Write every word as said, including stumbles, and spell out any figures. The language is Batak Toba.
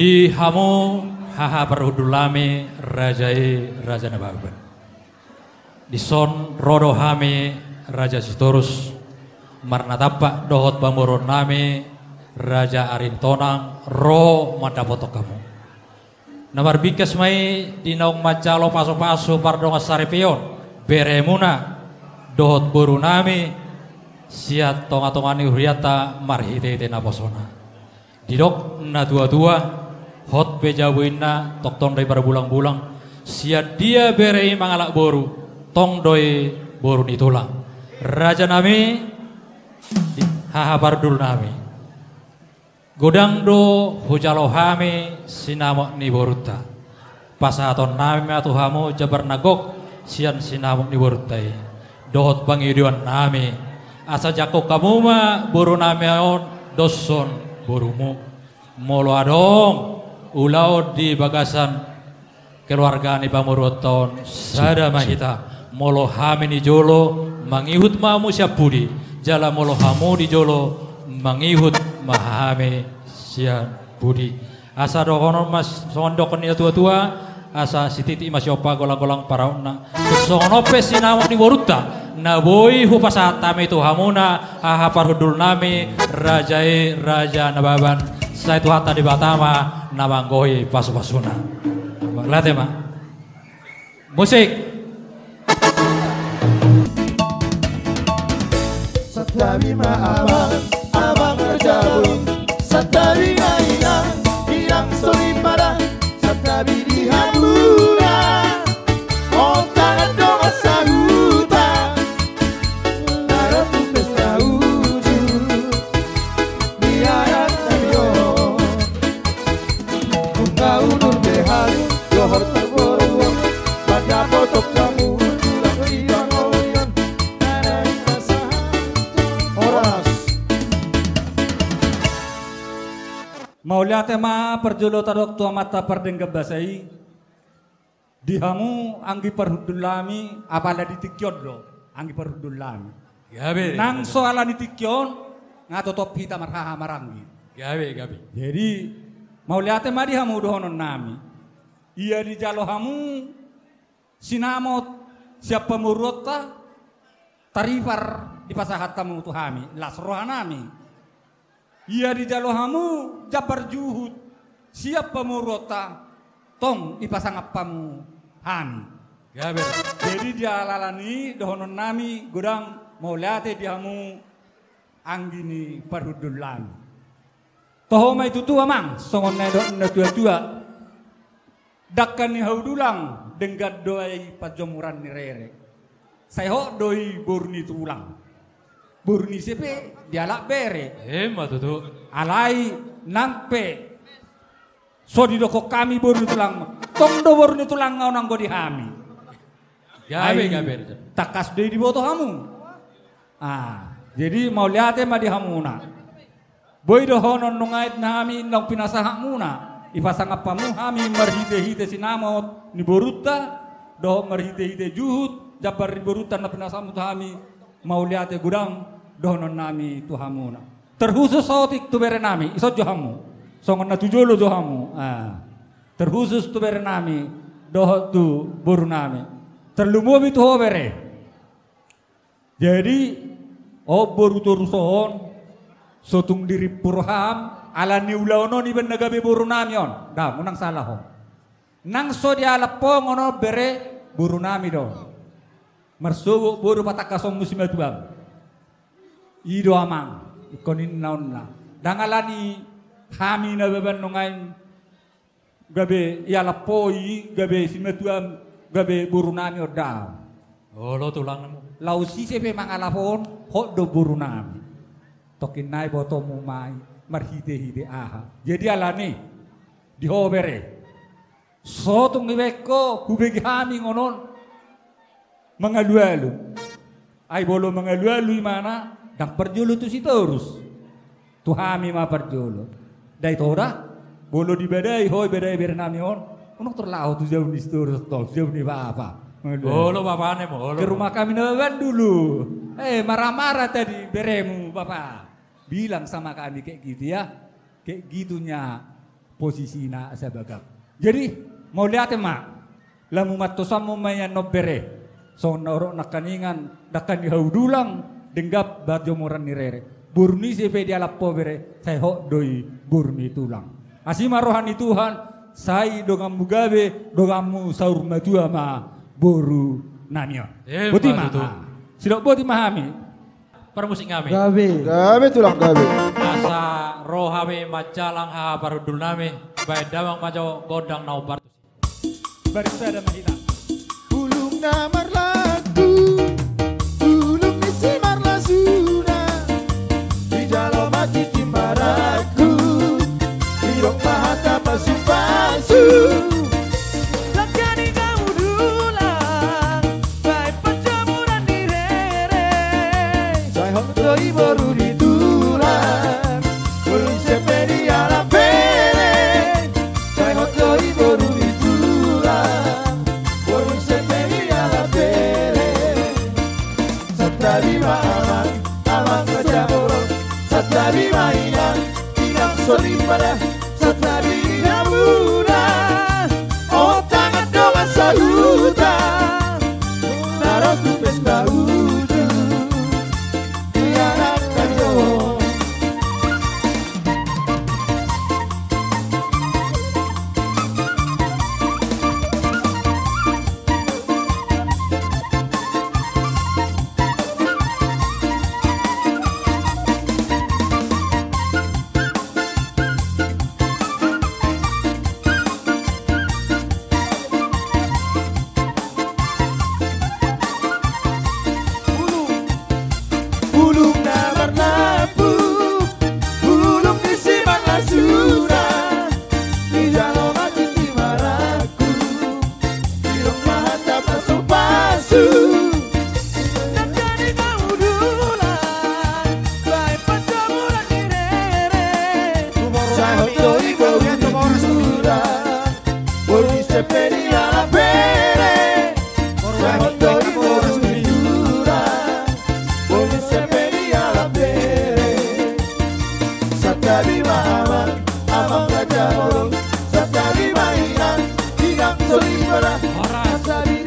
Di hamu haha parhundul nami, raja i Raja Nababan. Dison ro do hami Raja Sitorus, Marnatampak dohot pamoruon nami Raja Arintonang ro mandapothon hamu. Na marbingkas ma i di naung manjalo pasupasu pardongan saripeon beremuna dohot boru nami sian tongatonga ni hurianta marhitehite naposona. Didok natuatua, hot pe jabu inna, tongtong do i parbulangbulang. Sian dia bere i mangalap boru, tong do i boru ni tulang. Raja nami, di haha parhundul nami. Godang do hujalo hami sinamot ni borunta. Pasahaton nami ma tu hamu jambar na gok sian sinamot ni borunta i. Dohot pangidoan nami, asa jangkon hamu ma boru nami on doshon borumu. Molo adong ulaon di bagasan keluarga ni pamoruonta on, sada ma hita. Molo hami ni jolo, mangihut ma hamu sian pudi, jala molo hamu di jolo, mangihut ma hami sian pudi. Asa dohonon ma songon didok ni natuatua, asa sititi ma siompa, golanggolang parautna. Songon on pe sinamot ni borunta na boi hupasahat hami tu hamuna, haha parhundul nami, raja i Raja Nababan. Sai Tuhanta Debata ma na manggohi pasupasuna. Mauliate ma. Musik. Santabi ma amang, amang raja bolon. Santabi ma inang, inang soripada. Santabi di hamuna, ontangan dongan sahuta. Nara tu pesta uju. Di adat nami on, nunga udur be hami dohot parboruon, mandapothon hamu tulang di pangolian. Horas. Mauliate ma parjolo tadok tu Amanta Pardenggan Basa i. Di hamu anggi parhundul nami, apala di tingki on do anggi parhundul nami. Gabe. Nang so ala ni tingki on, nga totop hita marhaha maranggi. Gabe, gabe. Jadi, mauliate ma di hamu dohonon nami. Ia dijalo hamu sinamot sian pamoruonta, taripar dipasahat hamu tu hami, las roha nami. Ia dijalo hamu jambar juhut sian pamoruonta, tong dipasangap hamu hami. Gabe. Jadi di ala-ala ni i dohonon nami godang mauliate di hamu anggi ni parhundul nami. Toho ma i tutu amang, songon na nidok ni natuatua. Dangka ni hau dulang, denggan do i panjomuran ni rere. Sai hot do i boru ni tulang. Boru ni ise pe dialap bere. Emma tutu. Alai nang pe so didokhon hami boru ni tulang ma, tong do boru ni tulang on anggo di hami. Gabe, gabe. Ai tangkas do i diboto hamu. Ah, jadi mauliate ma di hamuna. Boi dohonon nunga i hami naung pinasahat muna, dipasangap hamu hami marhitehite sinamot ni borunta dohot marhitehite juhut jambar ni borunta na pinasahat hamu tu hami. Mauliate godang dohonon nami tu hamuna. Terkhusus saotik tu bere nami, ison jo hamu. Songon na tu jolo jo hamu. Ah. Terkhusus tu bere nami dohot tu boru nami. Terlumobi tu ho bere. Jadi, o boru toru on, so tung dirimpu roham ala ni ulaon on, iba na gabe boru nami on. Dang, unang salah ho. Nang so dialap ho on, bere, boru nami do. Marsogot boru patangkashonmu simatuam. I do amang, ingkon ninna on na. Dang ala ni hami Nababan nunga i gabe ialap ho i, gabe simatuam, gabe boru nami on, dang. Olo tulang. Laos ise pe mangalap on, hot do boru nami. Tongkin nai botomu ma i marhitehite aha. Jadi ala ni i, di ho bere. So tung dibaen ho, hubege hami ngon on mangalualu. Ai molo mangalualu imana, dang parjolo tu Sitorus. Tu hami ma parjolo. Dai toda, molo dibadai ho, ibadai bere nami on, unang tor laho tu jabu ni Sitorus tong, tu jabu ni bapa. Mangalualu. Olo bapa ni, olo. Ke rumah kami Nababan dulu. Eh, marah-marah tadi beremu bapa. Bilang sama kami kayak gitu ya. Kayak gitunya posisina sabagak. Jadi, mauliate ma. Lamu mantosamon ma i annon bere. Songon na hudok nangkaningan, dangka ni hau dulang, denggan bajomuran ni rere. Boru ni ise pe dialap ho bere, sai hot do i boru ni tulang. Asi ma roha ni Tuhan, sai donganmu gabe, donganmu saur matua ma boru nami on. Emma tutu. Boti ma. Sidok boti ma hami. Parmusik nami. Gabe. Gabe tulang gabe. Asa ro hami manjalang haha parhundul nami, baen damang ma jo gondang na umbar. Baris sada ma hita. Bulung na marlaku, bulung ni si marlasuna, dijalo ma tintin marangkup, didok ma hata pasupasu. Dangka ni hau dulang, baen panjamuran ni rere. Sai hot do i boru ni tulang, boru ni ise pe dialap bere. Sai hot do i boru ni tulang, boru ni ise pe dialap bere. Santabi ma amang, amang raja bolon. Santabi ma inang, inang soripada. Santabi hamuna, on tangan dongan sahuta, na ro tu pesta ujung. Ia nangkin jo. Bulung na marlaku, bulung ni si marlasuna, dijalo ma tintin marangkup, didok ma hata pasupasu. Dangka ni hau dulang, baen panjamuran ni rere. Sai hot do i boru ni tulang, boru ni ise pe dialap bere. Sai hot do i boru ni tulang, boru ni ise pe dialap bere. Santabi ma amang, amang raja bolon. Santabi ma inang, inang soripada. Santabi